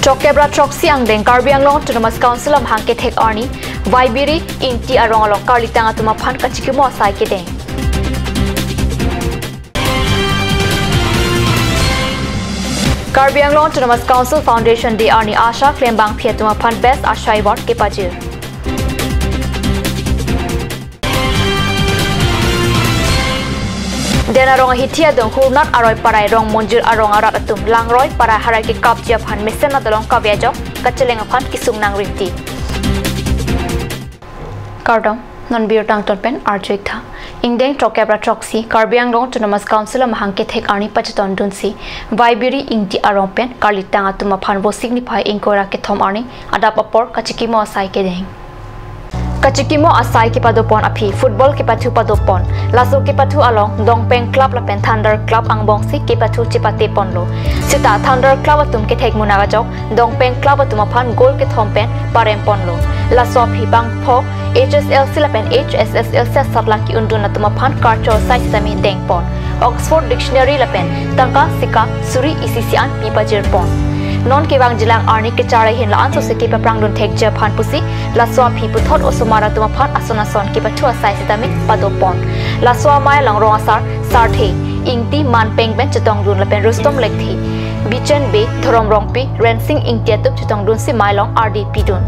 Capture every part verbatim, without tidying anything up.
Throkep ra throksi angdeng Karbi Anglong Autonomous Council amahang kethek arni Vaibiri Ingti arong along karlitang atum aphan kachikimo asai kedeng. Karbi Anglong Autonomous Council Foundation Day arni ASHA klembangpi atum aphan Best ASHA Award kepajir. Den arong ahithi adung Hurnat Aroi Parai Rongmonjir arong arat atum Langroi Parai harai kekapji aphan mesen adolong kave ajok kacheleng aphan kesung nangrinti. Kardom, non birta angton pen arju-ik tha. Ingdeng throkep ra throksi Karbi Anglong Autonomous Council amahang kethek arni pachetongdunsi Vaibiri Ingti arong pen karlitang atum aphan Vosik niphai ingkoi ra kethom arni adap apor kachikimo asai kedeng. Kachikimo asai kepadopon aphi football kepathu padopon. Laso kepathu along Dongpeng Club lapen Thunder Club angbongsi kepathu chepateponlo. Seta Thunder Club atum kethek munak ajok Dongpeng Club atum aphan goal kethom pen paremponlo. Laso aphi bangpho H S L C lapen H S S L C asatlang ke-undun atum aphan karcho asai sitame dengpon. Oxford Dictionary lapen tangka sika suri isi isi an pipajirpon. Non kevangjilang arni kecharli ahin la-an sose kepaprangdun thekji aphan pusi laso aphi puthot osomar atum aphan ason ason kepathu asai sitame padopon. Laso amei along rong asar Sarthe Ingti, Manpeng pen chetongdun lapen Rustom Lekthe, Bichen Bey, Dhorom Rongpi, Rensing Ingti atum chetongdunsi mei along ardi pidun.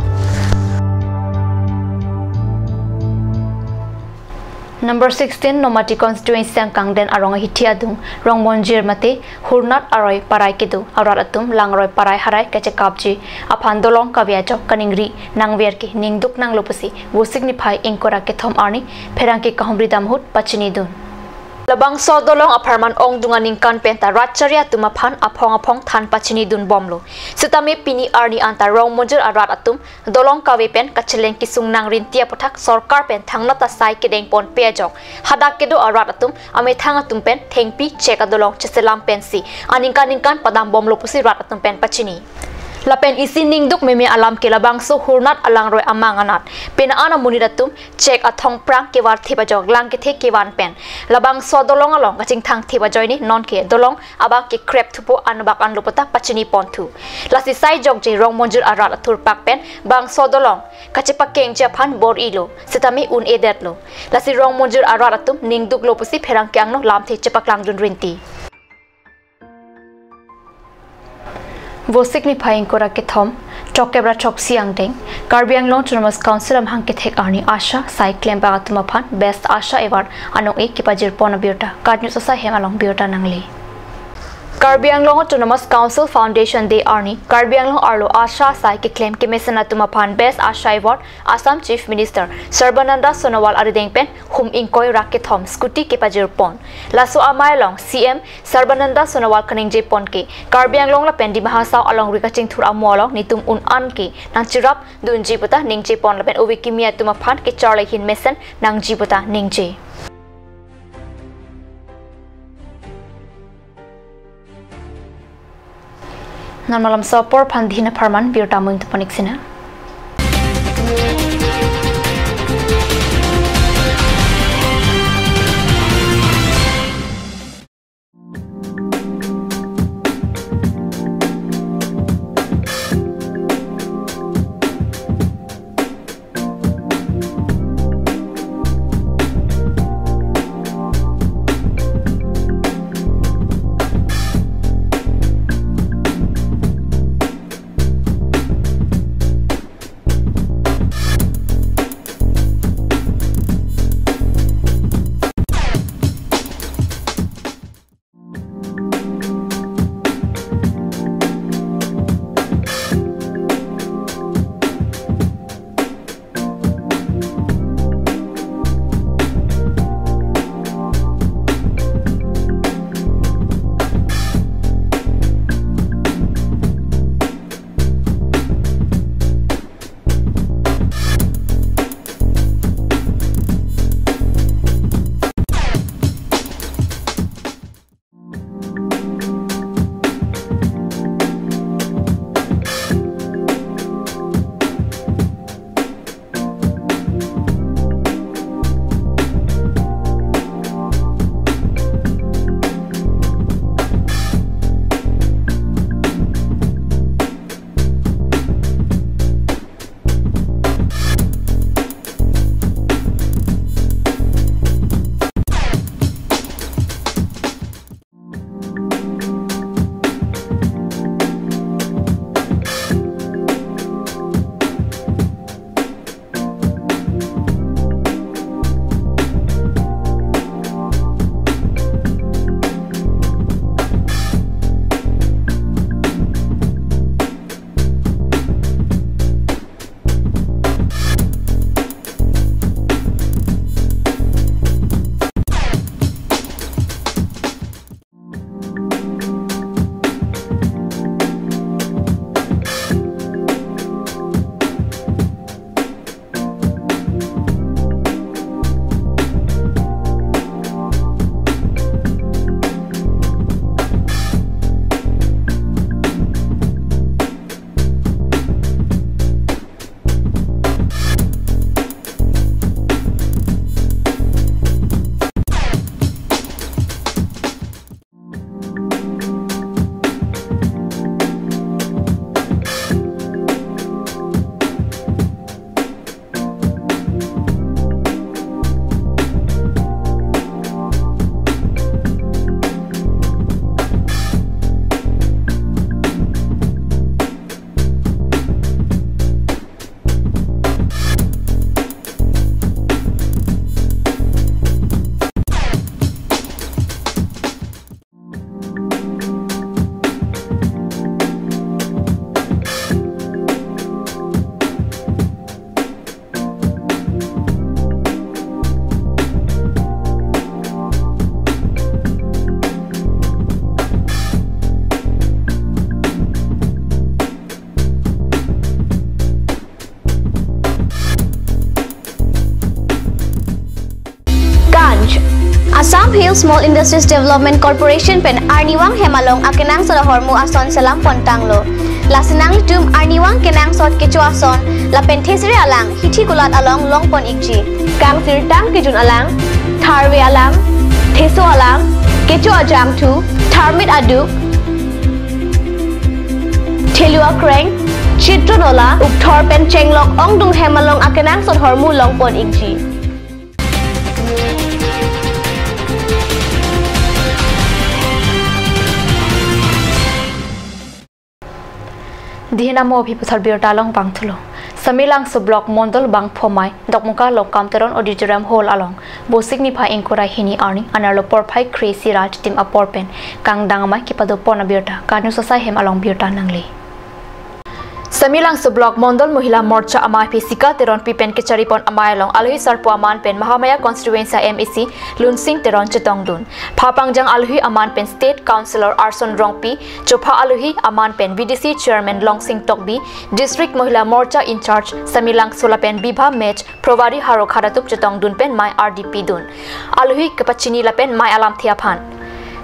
Number sixteen Nomati constituency angkang Den arong ahithi adung Rongmonjir mate Hurnat Aroi Parai kedo arat atum Langroi Parai harai kachekapji aphan dolong kave ajok kaningri nangver ke ningduk nanglo pusi Vosik niphai ingkoi ra kethom arni pherangke kahumri dam ahut pachinidun. Labangso dolong apharman ongdung aningkan penta rat chari atum aphan aphong aphong than pachinidunbomlo. Sitame pini arni anta Rongmonjir arat atum dolong kave pen kacheleng kesung nangrinti aputhak sorkar pen thangnat asai kedengponpe ajok hadak kedo arat atum amethang atum pen thengpi chek adolong cheselam pensi aningkan ningkan padambomlo pusi rat atum pen pachini. Lapen isi ningduk meme alam ke labangso Hurnat Alangroi amang anat pena an amonit atum chek athongprang kevarthip ajok lang kethe kevan pen labangso dolong along kachingthangthip ajoine nonke dolong abang kekrep thupo anbak anlo puta pachiniponthu. Lasi sai jokje Rongmonjir arat athurpak pen bangso dolong kachepakengji aphan bor-ilo sitame un-edetlo. Lasi Rongmonjir arat atum ningduklo pusi pherangke angno lamthe chepaklangdun rinti. Vosik niphai ingkoi ra kethom, throkep ra throksi angdeng Karbi Anglong Autonomous Council amahang kethek arni ASHA asai klembang atum aphan Best ASHA Award anong-e kepajirpon abirta KAT News asai hem along birta nangle. Karbi Anglong Autonomous Council Foundation Day arni Karbi Anglong arlo ASHA asai keklem kemesen atum aphan Best ASHA Award Assam Chief Minister Sarbananda Sonowal arideng pen hum ingkoi ra kethom scooty kepajirpon. Laso amei along C M Sarbananda Sonowal kaningjepon ke Karbi Anglong lapen Dima Hasao alongri kachingthur amo along netum un-an ke nangcherapdunji puta ningjepon lapen ove kimi atum aphan kecharli ahin mesen nangji puta ningje. Non malomso apor aphan dina apharman birta mung tuponik sina. Assam Hill Small Industries Development Corporation pen arnivang hem along akenangsot ahormu ason selam pon tanglo. Lasi nanglitum arnivang kenangsot kecho ason lapen thesere alang hithi kulat along long pon ikji. Kangsirtang kejun alang, tharve alang, theso alang, kecho ajangthu, tharmit aduk, thelu akreng, chitro nola, ukthor pen chenglok ongdung hem along akenangsot ahormu long pon ikji. Dihin amo aphi puthot birta long pangthulo. Samelangso Block Mondol Bangphu Amei, Dokmoka Longkam Teron Auditorium Hall along Vosik niphai ingkoi ra hini arni anerlo porphai kre-isi ra chitim apor pen kangdang amei kepado pon abirta KAT News asai hem along birta nangle. Samelangso Block Mondol Mohila Morcha Amei Phisika Teronpi pen kechari pon amei along alohi sarpo aman pen Mahamaya Constituency M A C Lunsing Teron chetongdun. Phapangjang alohi aman pen State Councillor Arson Rongpi, chopha alohi aman pen V D C Chairman Longsing Tokbi, District Mohila Morcha in-charge Samelangso lapen Bibha Mech, Provari Harokhat atum chetongdun pen mei ardi pidun. Alohi kepachini lapen mei alamthe aphan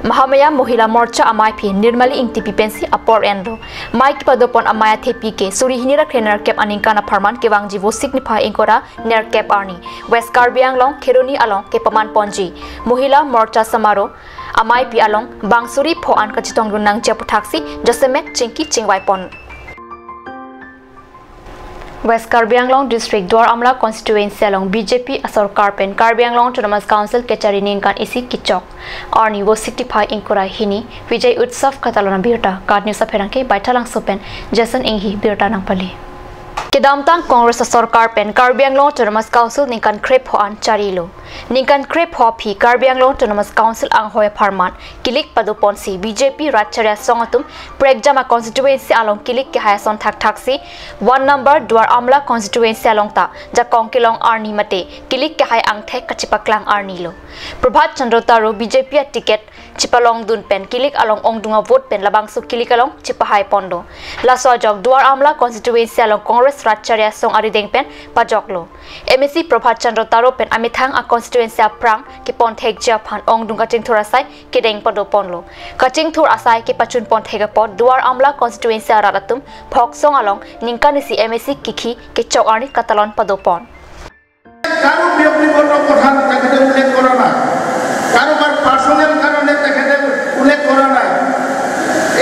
Mahamaya Mohila Morcha Amei Phi Nirmali Ingtipi pensi apor enlo. Mei kepado pon amei athepi ke suri hini ra kre nerkep aningkan apharman kevangji Vosik niphai ingkoi ra nerkep arni West Karbi Anglong Kheroni along kepaman ponji Mohila Morcha Samaroh Amei Phi along bang suri pho an kachetongdun nangji aputhaksi jasemet chingki chingvai pon. West Karbi Anglong District Duar Amla Constituency along B J P asorkar pen Karbi Anglong Autonomous Council kechari ningkan isi kechok arni Vosik niphai ingkoi ra hini Vijay Utsav katalon abirta KAT News apherangke Baithalangso pen Jason Enghi birta nangpale. Kedamtang Congress asorkar pen Karbi Anglong Autonomous Council ningkan kre pho an charilo. Ningkan kre pho aphi Karbi Anglong Autonomous Council anghoi apharman kilik pado ponsi B J P rat chari asong atum prekjam a constituency along kilik kehai ason thakthaksi one number Duar Amla constituency along ta jakong kelong arni mate kilik kehai angthek kachepaklang arnilo. Prabhat Chandra Taro B J P a ticket chepalongdun pen kilik along ongdung a vote pen labangso kilik along chepahai ponlo. Laso ajok Duar Amla constituency along Congress rat chari asong arideng pen pajoklo. M A C Prabhat Chandra Taro pen amethang a constituency aphrang kepon thekji aphan ongdung kachingthur asai kedeng pado ponlo. Kachingthur asai kepachun pon thek apot Duar Amla constituency arat atum Phoksong along ningkan isi M A C kikhi kechok arni katalon pado pon. কাৰো ব্যক্তিগত কথা তেখেতে উল্লেখ কৰা নাই, কাৰোবাৰ পাৰ্চনেল কাৰণে তেখেতে উল্লেখ কৰা নাই।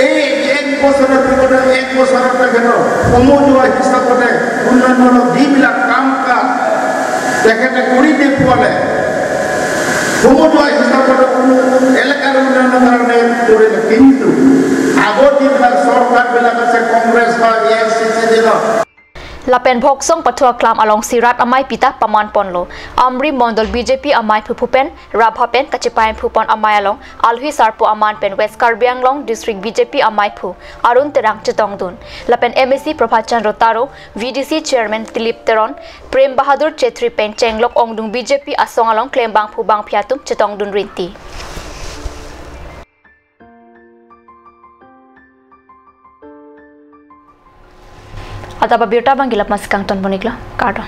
এই এক বছৰৰ ভিতৰতে, এক বছৰত তেখেতৰ সমজুৱা হিচাপতে উন্নয়নমূলক যিবিলাক কাম কাজ তেখেতে কৰি দেখুৱালে, সমজুৱা হিচাপতে উন্ন-, এলেকাৰ উন্নয়নৰ কাৰণে কৰিলে। কিন্তু আগৰ যিবিলাক চৰকাৰবিলাক আছে, কংগ্ৰেছ বা এ আই চি চি দিনত, Lapen Phoksong pathu aklam alongsi rat amei pita paman ponlo. Amri Mondol B J P ameiphu Phupen Rabha pen kachepaiphu pon amei along alohi sarpo aman pen West Karbi Anglong District B J P ameiphu Arun Terang chetongdun. Lapen M A C Prabhat Chandra Taro, V D C Chairman Dilip Teron, Prem Bahadur Chetri pen chenglok ongdung B J P asong along klembangphu bangphi atum chetongdun rinti. Adap abirta abang ke la-an si kangton pon iklo, kardom.